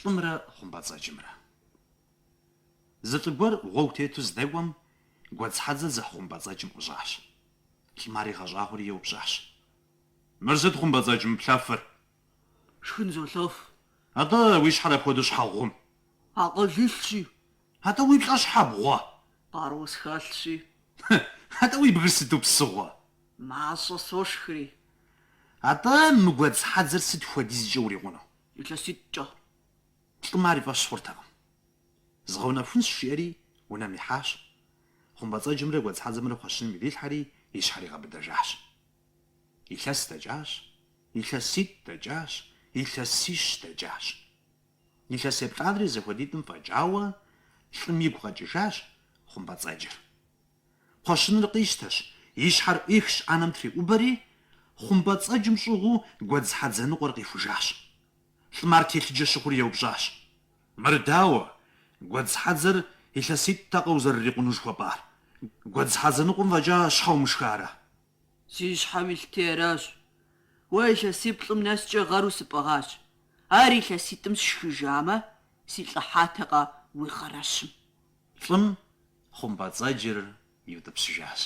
Лӏымрэ хъумпӏэцӏэджымрэ. Зы лӏы гуэр гъуэгу тету здэкӏуэм, гуэдз хьэдзэ зыхь хъумпӏэцӏэджым ӏущӏащ. Лӏым ар игъэщӏагъуэри еупщӏащ. Мыр сыт хъумпӏэцӏэдж мы плъэфыр? Шхын золъэф. Атӏэ уи щхьэр апхуэдэу щхьэ гъум? Акъыл илъщи. Атӏэ уи плӏэр щхьэ бгъуэ? Къару схэлъщи. Атӏэ уи бгыр сыту псыгъуэ? Мащӏэ сошхри. Атӏэ мы гуэдз хьэдзэр сыт хуэдизкӏэ урикъуну? Илъэситӏкӏэ. Лӏым ар и фӏэщ хъуртэкъым. Згъэунэхунщ, жиӏэри унэм ихьащ. Хъумпӏэцӏэджымрэ гуэдз хьэдзэмрэ кхъуэщыным ирилъхьэри и щхьэр игъэбыдэжащ. Илъэс дэкӏащ, илъэситӏ дэкӏащ, илъэсищ дэкӏащ. Илъэс еплӏанэр и зэхуэдитӏым фӏэкӏауэ, лӏым игу къэкӏыжащ хъумпӏэцӏэджыр. Кхъуэщыныр къищтэщ, и щхьэр ӏуихщ, ӏэнэм триӏубэри, хъумпӏэцӏэджым щӏыгъуу гуэдз хьэдзэ ныкъуэр къихужащ. Лӏым ар телъыджэ щыхъури еупщӏащ. Мыр дауэ, гуэдз хьэдзэр илъэситӏтэкъэ узэрырикъуну жыхуэпӏар? Гуэдз хьэдзэ ныкъуэм фӏэкӏа щхьэ умышхарэ? Си щхьэм илъти аращ. Уэ илъэсиплӏым нэскӏэ гъэру сыпӏыгъащ. Ар илъэситӏым сшхыжамэ, силӏыхьатэкъэ уи гъэрэщым. Лӏым хъумпӏэцӏэджыр иутӏыпщыжащ.